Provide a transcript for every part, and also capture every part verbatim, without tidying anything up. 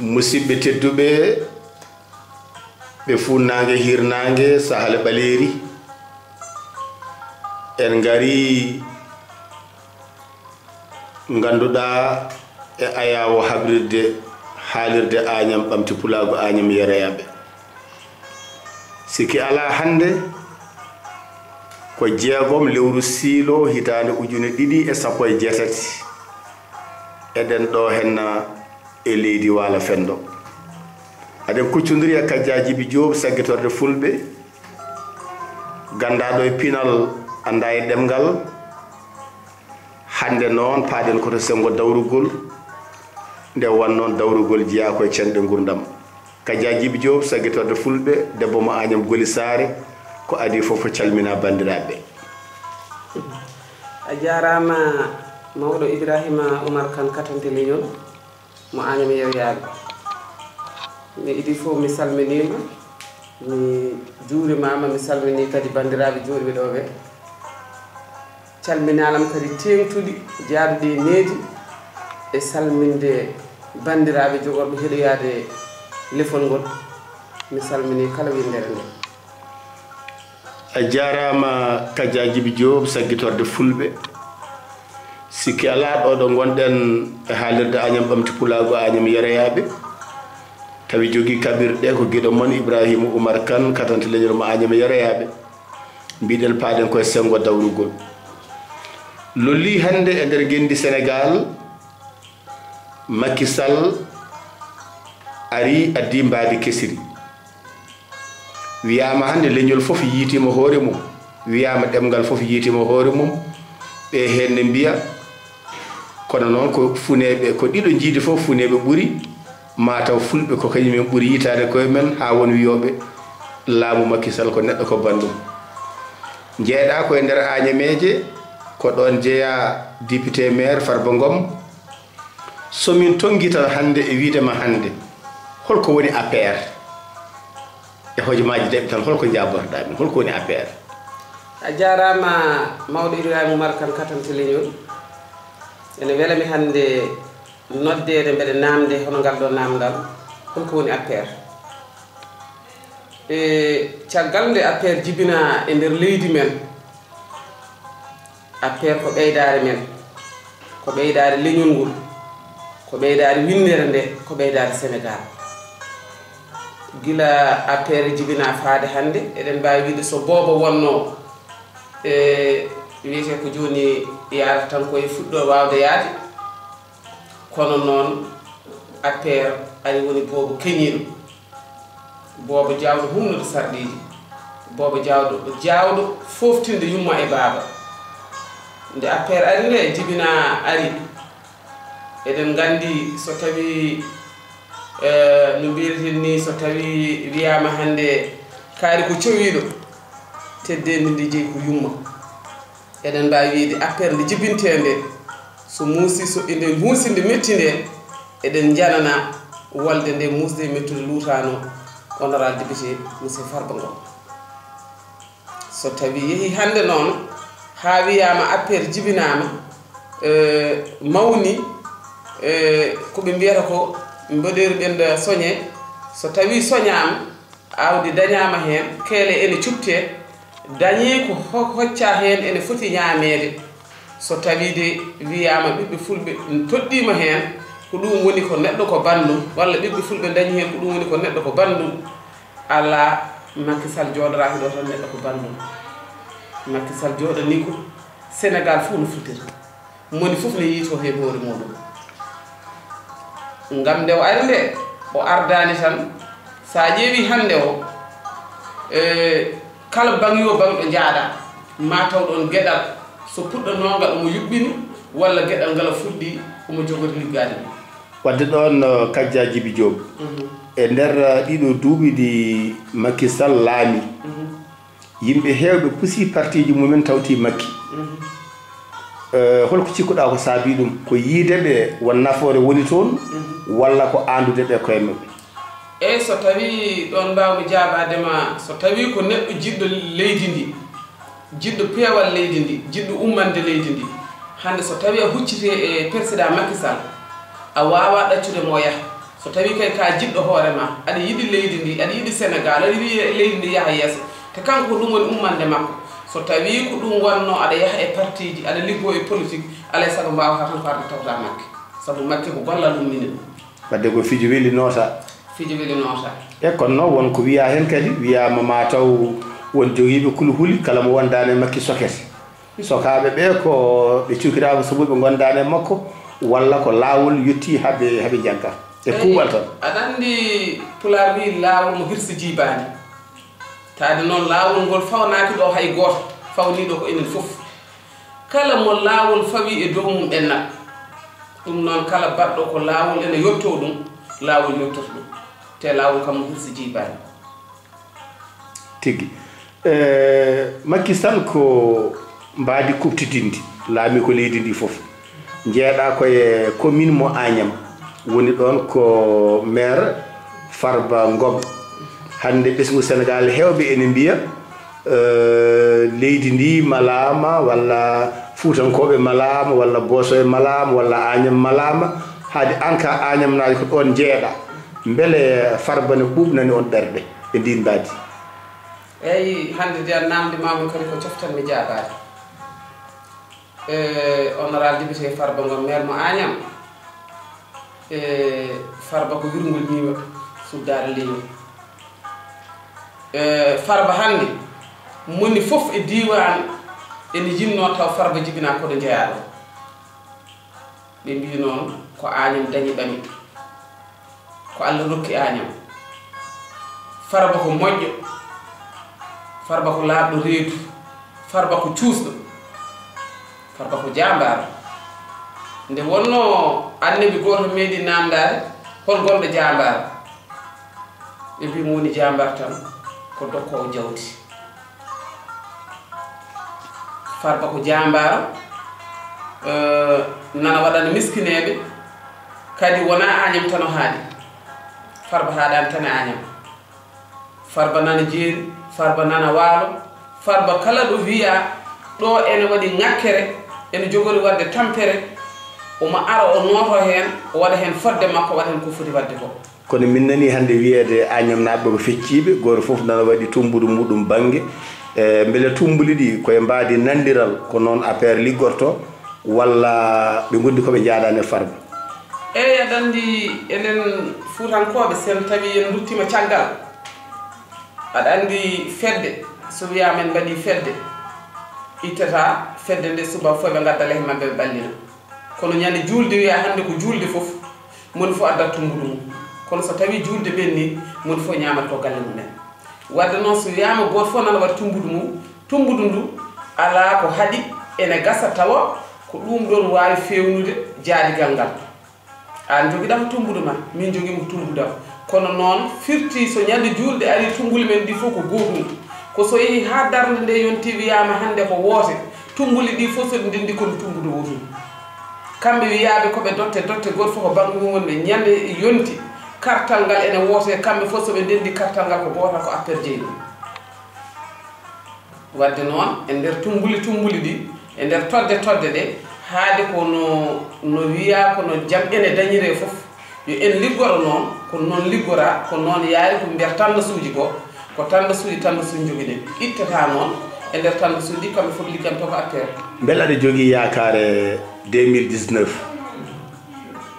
Musidɓe tedduɓe, ɓe fuunnaange, hiirnaange, sahal ɓaleeri, en ngarii ngannduɗaa e ayaawo habrirde haalirde Aañam Ɓamti Pulaagu Aañam Yeroyaaɓe. Sikki alaa, hannde ko jeegom lewru siilo hitaande ujune ɗiɗi e sappo e jeetati. Eɗen ɗo henna e leydi Waalo Fenndo. Aɗen kuccondiri e Kajja Jibi Joob, saggitorde Fulɓe, ganndaɗo e pinal, annda e ɗemngal. Hannde noon, paaɗen ko to senngo dawrugol, nde won noon dawrugol jeyaa ko e cenɗe nguurndam. Kajja Jibi Joob, saggitorde Fulɓe, debbo mo Aañam Goli Saare, ko adii fof ko calmina banndiraaɓe. A jaaraama, mawɗo Ibrahima Oumar Kane, katante leñol mo Aañam Yeroyaaɓe. Mi idii fof, mi salminiima, mi juurimaama, mi salminii kadi banndiraaɓe jooɗiiɓe ɗo ɓe. Calminaalam kadi teeŋtuɗi, jaaduɗi e needi, e salminde banndiraaɓe jogorɓe heɗoyaade lefol ngol. Mi salminii kala winndere nde. A jaaraama, Kajja Jibi Joob, saggitorde Fulɓe. Sikki alaa, ɗo ɗo ngonɗen e haalirde Aañam Ɓamti Pulaagu Aañam Yeroyaaɓe, tawi jogii kaɓirɗe ko giɗo mon Ibrahima Oumar Kane, katante leñol mo Aañam Yeroyaaɓe. Mbiɗen paaɗen koye senngo dawrugol. Lollii hannde e nder ngenndi Senegaal, Macky Sall arii, addii mbaadi kesiri. Wiyaama hannde leñol fof yiytiima hoore mum, wiyaama ɗemngal fof yiytiima hoore mum, ɓe heen ne mbiya, kono noon ko funeeɓe, ko ɗiɗo njiidi fof funeeɓe ɓuri, maa taw Fulɓe ko kañum en ɓuri yiytaade koye men, haa won wiyooɓe laamu Macky Sall ko neɗɗo ko banndum. Njeeɗa ko e nder Aañameeje, ko ɗoon jeyaa député maire Farba Ngom. So min tonngi tan hannde e wiyde ma hannde, holko woni A P R? E hojomaaji daɓɓi tan, holko njaabotoɗaa min? Holko woni A P R? A jaaraama, mawɗo Ibrahima Oumar Kane, katante leñol. Ene wela mi hannde noddeede, mbeɗa naamnde hono ngal ɗo naamndal, holko woni A P R? E caggal nde A P R jibinaa e nder leydi men, A P R ko ɓeydaare men, ko ɓeydaare leñol ngol, ko ɓeydaare winndere nde, ko ɓeydaare Senegaal. Gila A P R jibinaa faade hannde, eɗen mbaawi wiyde so boobo wonnoo, e wiyetee ko jooni yaarata tan ko e fuɗɗo waawde yaade, kono noon A P R ari woni boobo keñiiɗo. Boobo jaawɗo humnude sarɗiiji, boobo jaawɗo, jaawɗo fooftinde yumma e baaba. Nde A P R ari nde, jibinaa ari, eɗen nganndi so tawii, eh, no mbiyeten ni, so tawii wiyaama hannde kaari ko cowiiɗo, teddeendi ndi jeyi ko yumma. Eɗen mbaawi wiyde A P R nde jibintee nde, so muusi, so inde muusi nde metti nde, eɗen njanana wolde nde muusde e mettude luutaano honorable député monsieur Farba Ngom. So tawii yehii hannde noon haa wiyaama A P R jibinaama, eh, mawni, eh, ko ɓe mbiyata ko mboɗeeri ɓennda soñe, so tawii soñaama, aawdi dañaama heen, keele ene cuɓtee, dañii ko ho-, hoccaa heen ene foti ñaameede. So tawii de wiyaama ɓiɓɓe fulɓe toɗɗiima heen, ko ɗum woni ko neɗɗo ko banndum, walla ɓiɓɓe fulɓe dañi heen ko ɗum woni ko neɗɗo ko banndum, alaa, Macky Sall jooɗoraaki ɗo tan neɗɗo ko banndum. Macky Sall jooɗanii ko Senegaal fof no fotiri. Moni fof ne yiytoo heen hoore muuɗum. Ngam nde o ari nde, o ardaani tan, so a ƴeewii hannde o, e, kala baŋ yo baŋ ɗo njaaɗaa, maa taw ɗoon geɗal so puɗɗanoongal omo yuɓɓini, walla geɗal ngal fuɗɗii omo jogori liggaade ɗum. Wadde ɗoon, no Kajja Jibi Joob, mhm, e nder, uh, ɗiɗo duuɓi ɗi Macky Sall laami, mhm. Yimɓe heewɓe pusi partiiji mumen tawti Makki. Mhm. Eh, holko cikkuɗaa ko saabii ɗum? Ko yiyde ɓe won nafoore woni toon, mhm, walla ko aandude ɓe koye maɓɓe? Eey, so tawii ɗoon mbaawmi jaabaade ma, so tawii ko neɗɗo jiɗɗo leydi ndi, jiɗɗo peewal leydi ndi, jiɗɗo ummande leydi ndi, hannde so tawii a huccitee e Persidaa Makki Sall, a waawaa ɗaccude mo o yaha. So tawii kay ka jiɗɗo hoore ma, aɗa yiɗi leydi ndi, aɗa yiɗi Senegaal, aɗa yiɗi leydi ndi yaha yeeso, te kanko ko ɗum woni ummande makko. So tawii ko ɗum wonno aɗa yaha e partiiji, aɗa liggoo e politique, alaa e sago mbaawata tan ko arde tawta Makki. Sabu Makki ko gollal ummini ɗum. Wadde ko fijo weli noota. Fijo weli noota. E kono noon won ko wiyaa heen kadi, wiyaama ma taw won jogiiɓe kulhuli, kala mo wondaani e Makki sokete. Sokaaɓe ɓe ko ɓe cukiraama sabu ɓe ngondaani e makko, walla ko laawol yettii haa ɓe, haa ɓe njagga e kuuɓal tan. Aɗa anndi Pulaar wii laawol mo hirsi jiibaani. Taade noon laawol ngol fawnaaki ɗo hay gooto, fawniiɗo ko enen fof. Kala mo laawol fawi e dow mum ɓenna. Ɗum noon kala baɗɗo ko laawol ene yottoo ɗum, laawol yottoto ɗum. Te laawol kam mo hirsi jiibaani. Tigi. E, Macky Sall ko mbaadi kuɓtidinndi laamii ko leydi ndi fof. Njeeɗa ko e commune mo Agnam. Woni ɗoon ko maire Farba Ngom. Hannde ɓesngu Senegaal heewɓe ene mbiya, e, leydi ndi malaama walla Fuutankooɓe malaama walla Boosoɓe malaama walla Agnam malaama. Haade aan ka Agnamnaajo ko ɗoon njeeɗa. Mbele Farba ne ɓuuɓnani on ɓerɗe e ndiin mbaadi? Eyi, hannde de a naamndimaami kadi ko coftanmi jaabaade. E, honorable député Farba Ngom, maire mo Agnam. E, Farba ko wirngol ñiiwa, suddaare leñol. E, Farba hannde, moni fof e diiwaan ene yinnoo taw Farba jibinaa koɗo njeyaa ɗo. Ɓe mbii noon ko Agnam dañi ɓami. Ko Allah rokki Agnam. Farba ko moƴƴo. Farba ko laaɓɗo reedu. Farba ko cuusɗo. Farba ko jaambaaro. Nde wonnoo annabi gooto meeɗi naamndaade hol gonɗo jaambaaro. Ɓe mbii mo woni jaambaar tan ko dokkoowo jawdi. Farba ko jaambaaro, eh, nana waɗana miskineeɓe, kadi wonaa Agnam tan o haaɗi. Farba haaɗaani tan e Agnam. Farba nana Jeeri, Farba nana Waalo, Farba kala ɗo wiyaa ɗo ene waɗi ŋakkere, ene jogori waɗde tampere, omo ara o nooto heen, o waɗa heen fodde makko, o waɗa heen ko foti waɗde ko. Kono min nanii hannde wiyeede Agnamnaaɓe ko fecciiɓe, gooto fof nana waɗi tummbudu muɗum bannge. E, mbele tummbuli ɗi ko e mbaadi nanndiral, ko noon A P R liggortoo, walla ɓe ngondi ko ɓe njaadaani e Farba? Eey, aɗa anndi enen Fuutankooɓe, so en tawii en nduttiima caggal, aɗa anndi fedde, so wiyaama en mbaɗii fedde, ittata fedde nde subaka fof ɓe ngadda lehe maɓɓe ɓe ɓallina. Kono ñande juulde wiyaa hannde ko juulde fof, moni fof addat tummbudu mum. Kono so tawii juulde ɓenni, moni fof ñaamat ko galle mum en. Wadde noon so wiyaama gooto fof nana waɗa tummbudu mum, tummbudu ndu alaa ko haɗi, ene gasa tawa ko ɗum ɗoon waawi feewnude jaadigal ngal. Aan njogiɗaa ko tummbudu ma, min njogii mo ko tummbudu am. Kono noon firti so ñande juulde ari tummbuli men ɗi fof ko gootum. Ko so yehii haa darnde nde yonti wiyaama hannde ko woote, tummbuli ɗi fof so ɗi ndenndi kono tummbudu wootum. Kamɓe wiyaaɓe ko ɓe dotte, dotte gooto fof ko bannge mum woni ɓe. Ñande yonti kartal ngal ene woote, kamɓe fof so ɓe ndenndi kartal ngal ko gootal ko A P R jeyi ɗum. Wadde noon, e nder tummbuli tummbuli ɗi, e nder todde todde ɗe, haade ko no, no wiyaa, ko no jam ene dañiree fof, yo en liggoro noon, ko noon liggoraa, ko noon yaari ko mbiyata tandasuuji ko, ko tandasuuji, tandasuuji njogiɗen. Ittata noon, e nder tandasuuji ɗi, kamɓe fof liggantoo ko A P R. Mbele aɗa jogii yaakaare deux mille dix-neuf?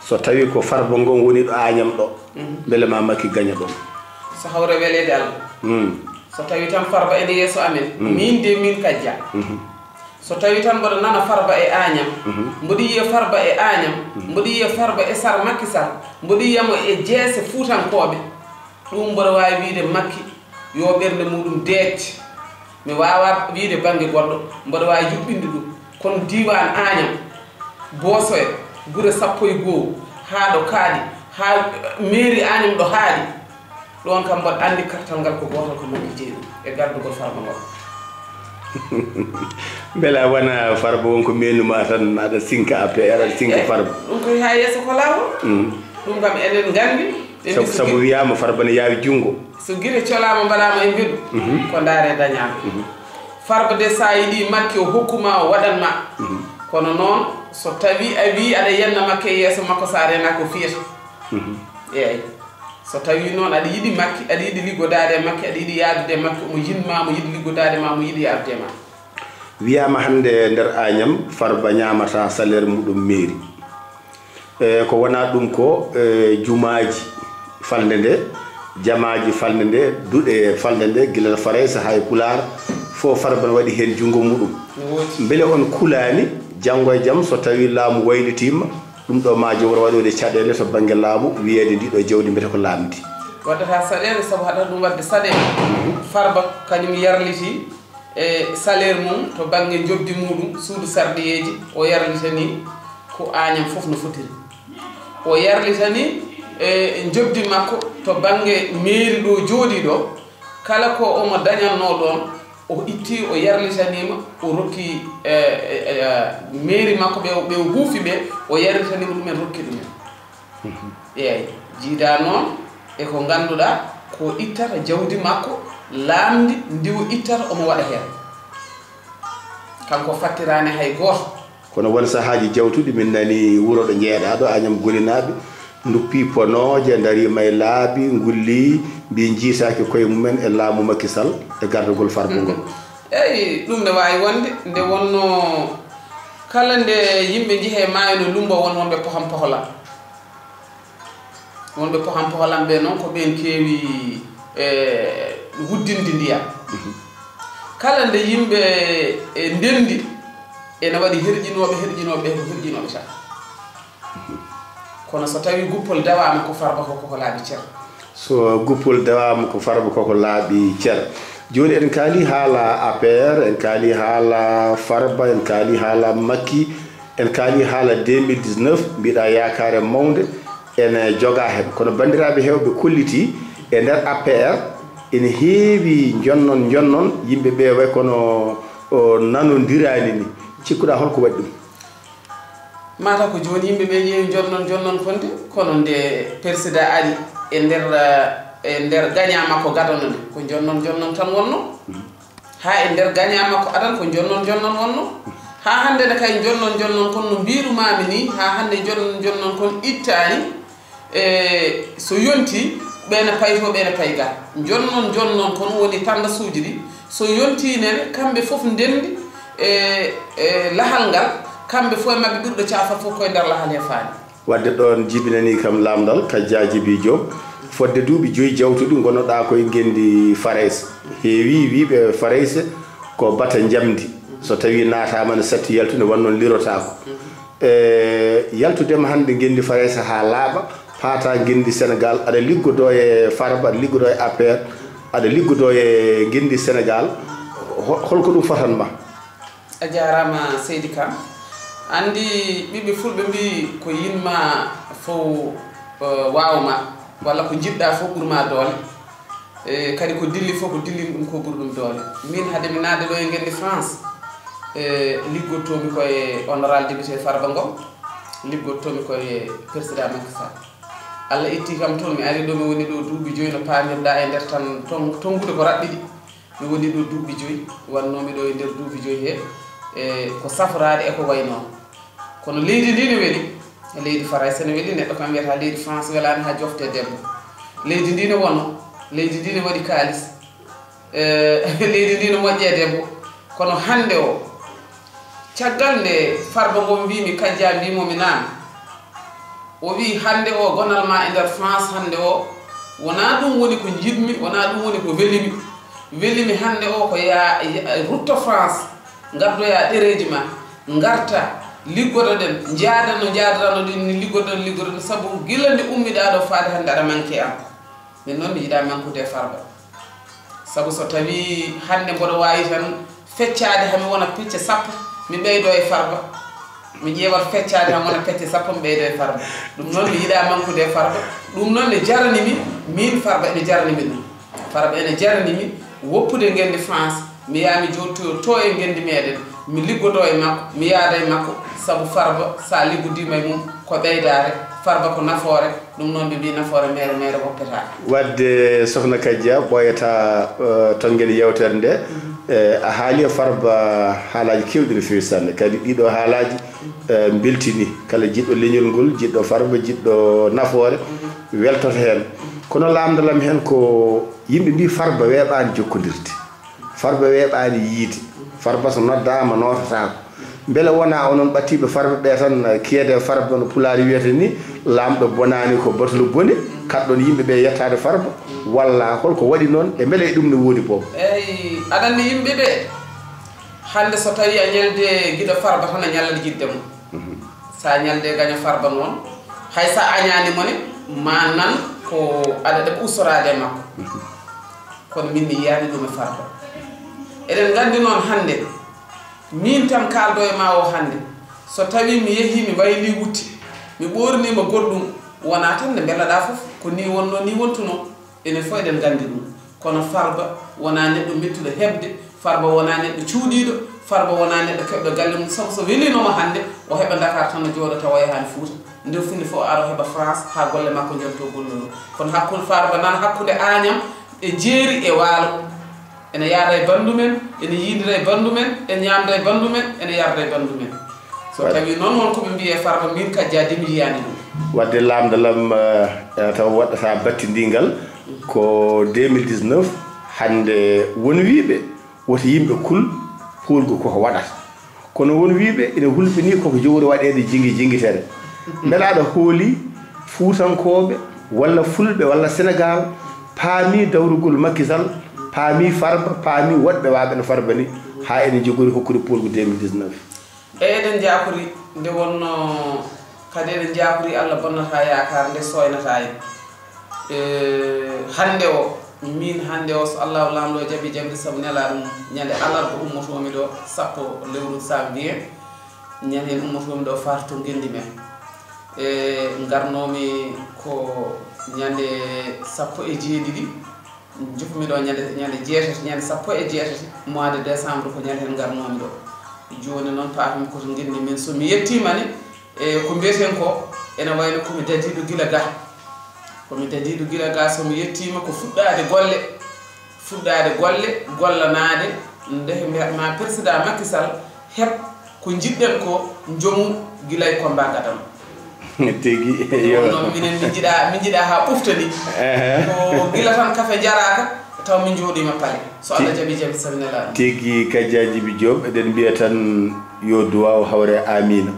So tawii ko Farba Ngom woni ɗo Agnam ɗo, mhm, mbele ma Macky gaña ɗum? So hawre weleede Allah. Mm. So tawii tan Farba ene yeeso amen, mm, min de min kajja. Mhm. So tawii tan mboɗo nana Farba e Agnam, mhm, mboɗo yiya Farba e Agnam, mhm, mboɗo yiya Farba e Sar Macky Sall, mboɗo yiya mo e jeese Fuutankooɓe, ɗum mboɗo waawi wiyde Macky yo ɓernde muɗum deeƴ. Mi waawaa wiyde bannge goɗɗo, mboɗo waawi yuɓɓinde ɗum. Kono diiwaan Agnam, Boosoya, gure sappo e goo, haa ɗo kaaɗi, haa meeri Agnam ɗo haaɗi, ɗoon kam mboɗo anndi kartal ngal ko gootal ko Macky jeyi ɗum e gardugol Farba Ngom. Mbela wona Farba won ko menu ma tan, aɗa sinka A P R, aɗa sinka, eh, Farba? Ɗum koye haa yeeso ko laawol. Mm. Ɗum kam enen nganndi. Sabu, sabu wiyaama Farba ne yaawi junngo. So gite colaama mbaɗaama e mbeɗu, mhm, ko ndaare dañaama. Mhm. Farba de, so a yiɗii Macky o hokku ma, o waɗan ma. Mhm. Kono noon, so tawii a wii aɗa yenna Macky e yeeso makko, so a reenaaki o fiyata. Mhm. Eeyi. So tawii noon aɗa yiɗi Makki, aɗa yiɗi liggodaade e Makki, aɗa yiɗi yahdude e Makki, omo yiɗ ma, omo yiɗi liggodaade ma, omo yiɗi yahdude e ma. Wiyaama hannde nder Añam, Farba ñaamata salaire muɗum meeri. E ko wonaa ɗum ko, e jumaaji falnde nde, jamaaji falnde nde, duɗe falnde nde, gila Farayse haa e Pulaar, fof Farba ne waɗi heen junngo muɗum. No woodi. Mbele on kulaani, janngo e jam, so tawii laamu waylitiima, ɗum ɗo ma jom waɗoyde caɗeele to bannge laamu, wiyeede ndi ɗo jawdi mbete ko laamdi. Waɗata saɗeele, sabu haɗata ɗum waɗde saɗeele. Farba kañum yarliti e salaire mum to bannge njoɓdi muɗum, suudu sarɗiyeeji, o yarlitani ko Añam fof no fotiri. O yarlitani e njoɓdi makko to bannge meeri ɗo jooɗii ɗo, kala ko omo dañatnoo ɗoon, o itti, o yarlitaniima, o rokki, e, e, e, meeri makko ɓe, ɓe o huufi ɓe, o yarlitaniima ɗumen, rokki ɗumen. Eeyi, jiidaa noon e ko ngannduɗaa ko ittata jawdi makko laamndi ndi o ittata omo waɗa heen. Kanko fattiraani hay gooto. Kono won sahaaji jawtuɗi min nani wuro ɗo njeeɗaa ɗo, Añam Golinaaɓe nduppi ponooje, ndariima e laabi, ngulli, mbi njiitaaki koye mumen e laamu Macky Sall e gardagol Farba ngol. Eeyi, ɗum ne waawi wonde, nde wonnoo kala nde yimɓe njehi e maayo no lumbo won wonɓe poham poholam. Wonɓe poham poholam ɓe noon ko ɓeen keewi e wuddinde ndiyam. Kala nde yimɓe e ndenndi, ene waɗi herƴinooɓe, herƴinooɓe ɓe ko herƴinooɓe tan. Kono so tawii guppol dawaama ko Farba ko, ko laaɓi cer. So guppol dawaama ko Farba ko, ko laaɓi cer. Jooni eɗen kaali haala A P R, en kaali haala Farba, en kaali haala Makki, en kaali haala deux mille dix-neuf, mbiɗa yaakaare mawnde ene jogaa heen. Kono banndiraaɓe heewɓe kollitii e nder A P R ene heewi jonnon jonnon yimɓe ɓe way kono o nanondiraani ni. Cikkuɗaa holko waɗi ɗum? Mata ko jooni yimɓe ɓe ƴeewi jonnon jonnon kon de, kono nde persidaa ari e nder, e nder gañaa makko gadano nde, ko jonnon jonnon tan wonno. Haa e nder gañaa makko adan ko jonnon jonnon wonno. Haa hannde ne kay jonnon jonnon kon no mbiiru maami ni, haa hannde jonnon jonnon kon ittaani. E so yonti, ɓe ne payto, ɓe ne payga. Jonnon jonnon kon woni tandasuuji ɗi. So yonti ne, kamɓe fof ndenndi e, e lahal ngal, kamɓe fof e maɓɓe ɓurɗo caafal fof koye nder lahal he faani. Wadde ɗoon jibinanii kam laamndal, Kajja Jibi Joob. Fodde duuɓi joyi jawtuɗi ngonnoɗaa koye ngenndi Farayse. Heewii wiyɓe Farayse ko bata njamndi. So tawii naataama ne satti yaltude, won noon lirotaako. E yaltude ma hannde ngenndi Farayse haa laaɓa, paata ngenndi Senegaal, aɗa liggodoo e Farba, aɗa liggodoo e A P R, aɗa liggodoo e ngenndi Senegaal. Ho-, holko ɗum fotan ma? A jaaraama, seydi Kan. Anndi ɓiɓɓe fulɓe mbii ko yiɗ ma fof, eh, waaw ma, walla ko njiɗɗaa fof ɓur ma doole. E kadi ko dilli fof ko dillini ɗum ko ɓuri ɗum doole. Min hade mi naatde ɗo e ngenndi France, e liggottoomi ko e honorable député Farba Ngom, liggottoomi ko e président Macky Sall. Allah itti kam toon, mi ari ɗo, mi woni ɗo duuɓi joyi no paamirɗaa e nder tan ton-, tonngude ko raɓɓiɗi. Mi woni ɗo duuɓi joyi, wannoomi ɗo e nder duuɓi joyi he, e ko safraade e ko wayi noon. Kono leydi ndi ne weli, leydi Farayse ne weli, neɗɗo kam wiyata leydi France welaani haa jofte debbo. Leydi ndi ne wono, leydi ndi ne waɗi kaalis, e leydi ndi ne moƴƴe debbo. Kono hannde o, caggal nde Farba Ngom mbii mi Kajja, mbii mo mi naan. O wii, "Hannde o gonal ma e nder France hannde o, wonaa ɗum woni ko njiɗmi, wonaa ɗum woni ko welimi. Welimi hannde o ko yaa, yaa rutto France, ngaddoyaa ɗereeji ma, ngarta, liggodoɗen, njaadan no njaadatano ɗen ni, liggodoɗen, liggodoɗen, sabu gila nde ummiɗaa ɗo faade hannde aɗa manque am." Min noon mi yiɗaa manqude e Farba. Sabu so tawii hannde mboɗo waawi tan feccaade haa mi wona pecce sappo, mi ɓeydoo e Farba. Mi ƴeewat feccaade haa mi wona pecce sappo, mi ɓeydoo e Farba. Ɗum noon mi yiɗaa manqude e Farba. Ɗum noon ne jarani mi, miin Farba ene jarani mi ɗum. Farba ene jarani mi woppude ngenndi France, mi yaha mi jooɗtoyo to e ngenndi meeɗen, mi liggodoo e makko, mi yaada e makko, sabu Farba, so a liggodiima e mum, ko ɓeydaare, Farba ko nafoore, ɗum noon ɓe mbii nafoore meere, meere woppetaake. Wadde Sokhna Kajja, ɓooyataa, eh, tonngel yeewtere nde. Mhm. E, a haali e Farba haalaaji keewɗi no feewi sanne. Kadi ɗiɗo haalaaji, e, mbeltini kala jiɗɗo leñol ngol, jiɗɗo Farba, jiɗɗo nafoore, weltoto heen. Kono lamndalam heen ko yimɓe mbii Farba weeɓaani jokkondirde. Farba weeɓaani yiyde. Farba so noddaama noototaako. Mbele wonaa onon ɓadtiiɓe Farba ɓee tan, kiyede Farba no Pulaar wiyata ni, laamɗo bonaani ko batulu boni, kaɗɗon yimɓe ɓe yettaade Farba, walla holko waɗi noon, e mbele e ɗum ne woodi boom? Eyi, aɗa anndi yimɓe ɓe, hannde so tawii a ñalde giɗo Farba tan a ñallat yiɗde mo. Mhm. So a ñalde gaño Farba noon, hay so a añaani mo ne, ma nan ko aɗa ɗeɓa ustoraade e makko. Mhm. Kono min mi yiyaani ɗum e Farba. Eɗen nganndi noon hannde, min tan kaaldo e ma o hannde, so tawii mi yehii mi waylii wutte, mi ɓoorniima goɗɗum, wonaa tan nde mbelaɗaa fof, ko nii wonnoo, nii wontunoo, enen fof eɗen nganndi ɗum. Kono Farba wonaa neɗɗo mettuɗo heɓde, Farba wonaa neɗɗo cuuɗiiɗo, Farba wonaa neɗɗo keɓɗo galle mum, sabu so weliino mo hannde, o heɓa Dakar tan o jooɗo tawa o yahaani Fuuta. Nde o fini fof o ara o heɓa France haa golle makko njaltoo golloo. Kono hakkunde Farba nan hakkunde Añam e Jeeri e Waalo. Ene yaada e banndum en, ene yiidira e banndum en, ene ñaamda e banndum en, ene yarda e banndum en. So tawii noon won ko ɓe mbiyi e Farba, min Kajjaaji mi yiyaani ɗum. Waɗde lamndalam, eh, taw waɗɗata battindingal ko deux mille dix-neuf, hannde won wiyɓe woto yimɓe kul, poolgu koko waɗata. Kono won wiyɓe ene hulɓinii koko jogori waɗeede jingi jingitere. Mbela aɗa hooli Fuutankooɓe walla Fulɓe walla Senegaal paami dawrugol Macky Sall, paami Farba, paami woɗɓe waaɓe no Farba ni, haa ene jogori hokkude poolgu deux mille dix-neuf? Eyi, eɗen njaakori nde wonnoo, kadi eɗen njaakori Allah bonnataa yaakaar nde sooynataa en. E, hannde o, min hannde o, so Allahu Laamɗo jaɓi jaɓde, sabu nelaa ɗum ñande alarba ummotoomi ɗo, sappo lewru janvier, ñande heen ummotoomi ɗo faati to ngenndi men. E, ngarnoomi ko ñande sappo e jeeɗiɗi, njupmi ɗo ñande, ñande jeetati, ñande sappo e jeetati mois de décembre, ko ñande heen ngarnoomi ɗo. Jooni noon paatmi ko to ngenndi men. So mi yettiima ne, e ko mbiyeten ko, ene wayno ko mi dadiiɗo gila ga. Ko mi dadiiɗo gila ga, so mi yettiima ko fuɗɗaade golle, fuɗɗaade golle, gollanaade, nde mbiyatmaa président Macky Sall heɓ ko njiɗɗen ko, njomu gila e combat gadano. Tigi, yo. Ɗum noon minen mi njiɗa, mi njiɗa haa ɓufta ni. Ehe. Ko gila tan kafe njaraaka, taw min njooɗiima pale. So Allah jaɓi jaɓi sabi nelaaɗo. Tigi Kajjaaji Bi Joob, eɗen mbiya tan yo duwaaw hawre amiina.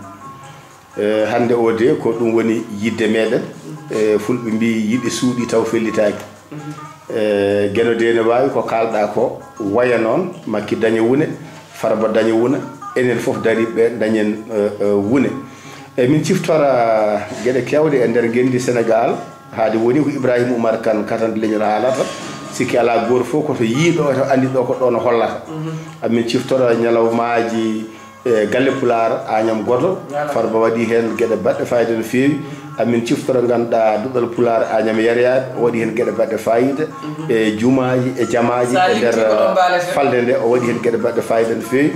E, hannde o de ko ɗum woni yiɗde meɗen. E, Fulɓe mbii yiɗi suuɗi taw fellitaaki. E, Geno de ne waawi ko kaalɗaa ko waya noon, Makki daña wune, Farba daña wuna, enen fof dariiɓe ɓe dañen, e, e, wune. E, min ciftora geɗe keewɗe e nder ngenndi Senegaal, haade woni ko Ibrahima Oumar Kane katande leñol haalata, sikki alaa gooto fof ko to yii ɗo, to anndi ɗo ko ɗo no hollata. Amin ciftora ñalawmaaji e galle Pulaar, Añam Godo, Farba waɗi heen geɗe baɗɗe faayiida no feewi. Amin ciftora ngannduɗaa duɗal Pulaar, Añam Yariyaaɓe, o waɗi heen geɗe baɗɗe faayiida. E jumaaji, e jamaaji, e nder falde nde, o waɗi heen geɗe baɗɗe faayiida no feewi.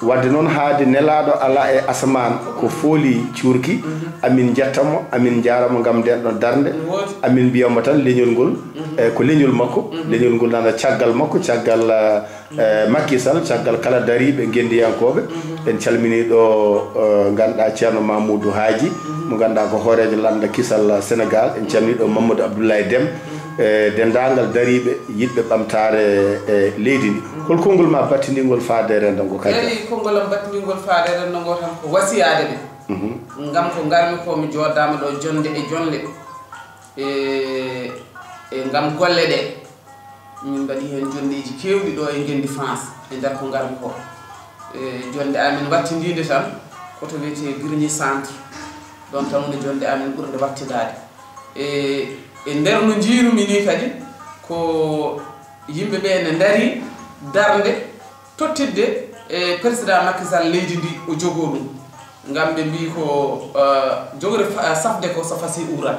Waɗde noon, haade nelaaɗo alaa e asamaan ko fooli cuurki, amin njetta mo, amin njaara mo ngam nden ɗon darnde. Amin mbiya mo tan leñol ngol, e ko leñol makko, leñol ngol nana caggal makko, caggal, e, Macky Sall, caggal kala dariiɓe ngenndiyankooɓe. En calminii ɗo, e, ngannduɗaa Ceerno Mamoudou Hadji, mo ngannduɗaa ko hooreejo lannda kisal Senegaal. En calminii ɗo Mamadou Abdoulaye Dem, e denndaangal dariiɓe yiɗɓe ɓamtaare, e, leydi ndi. Hol konngol ma battindingol faade e renndo ngo, Kajja? Eyi, konngol am battindingol faade e renndo ngo tan ko wasiyaade ɓe. Mhm. Ngam ko ngarmi ko, mi jooɗdaama ɗo jonnde e jonle, e, e ngam golle ɗe. Min mbaɗi heen jonndeeji keewɗi ɗo e ngenndi France, e nder ko ngarmi ko. E, jonnde amin wattindiinde tan, ko to wiyetee Grigny Centre. Ɗoon tan woni jonnde amin ɓurnde wattindaade. E, e nder no njiirumi nii kadi, ko yimɓe ɓe ne ndarii darnde tottidde e président Macky Sall leydi ndi o jogoo ɗum. Ngam ɓe mbii ko, eh, jogre fa-, safde ko so fasii uura.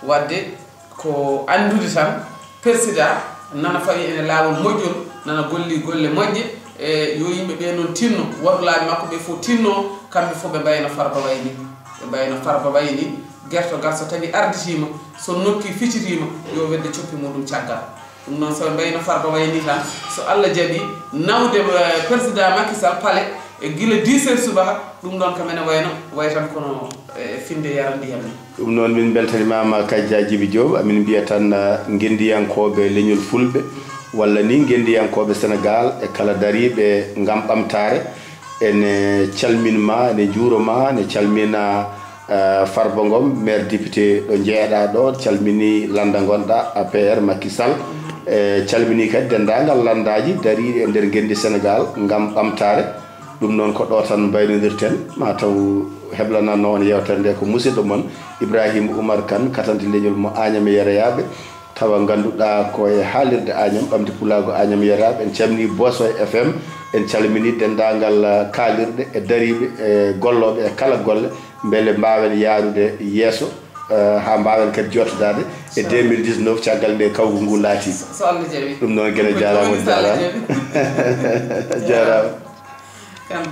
Waɗde ko anndude tan, président nana fawi ene laawol moƴƴol, nana golli golle moƴƴe, e yo yimɓe ɓe noon tinno, waɗulaaɓe makko ɓe fof tinno, kamɓe fof ɓe mbayno Farba way ni. Ɓe mbayno Farba way ni, gertogal so tawi arditiima, so nokki ficitiima, yo wedde coppi muɗum caggal. Ɗum noon, so mbayno Farba wayni tan, so Allah jaɓi, nawde eh, président Macky Sall palais e gila dix heures subaka, ɗum ɗon kam ene wayno way tan kono eh, finde yara ndiyam ni. Ɗum noon, min mbeltanimaama Kajja Jibi Joob. Amin mbiya tan eh, ngenndiyankooɓe leñol Fulɓe, walla ni ngenndiyankooɓe Senegaal, e kala dariiɓe ngam ɓamtaare, ene calminma, ene njuuroma, ene calmina eh, Farba Ngom, maire député ɗo jeeɗa ɗo, calmini lannda ngonɗa A P R Macky Sall. E calmini kadi denndaangal lanndaaji dariiɗi e nder ngenndi Senegaal ngam ɓamtaare. Ɗum noon ko ɗo tan mbaynodirten, ma taw heblananno on yeewtere nde ko musidɗo mon Ibrahima Oumar Kane, katante leñol mo Agnam e Yereyaaɓe, tawa ngannduɗaa ko e haalirde Agnam, ɓamde pulaagu Agnam Yereyaaɓe. En calmini Bosoy F M, en calmini denndaangal eh, kaalirɗe e dariiɓe e gollooɓe e kala golle, mbele mbaawen yaarude yeeso eh, haa mbaawen kadi jooɗtodaade e deux mille dix-neuf, caggal nde kawgu ngu laati. So Allah jaɓi. Ɗum noon, gila jaaraama, on jaaraama. Jaaraama. Kam.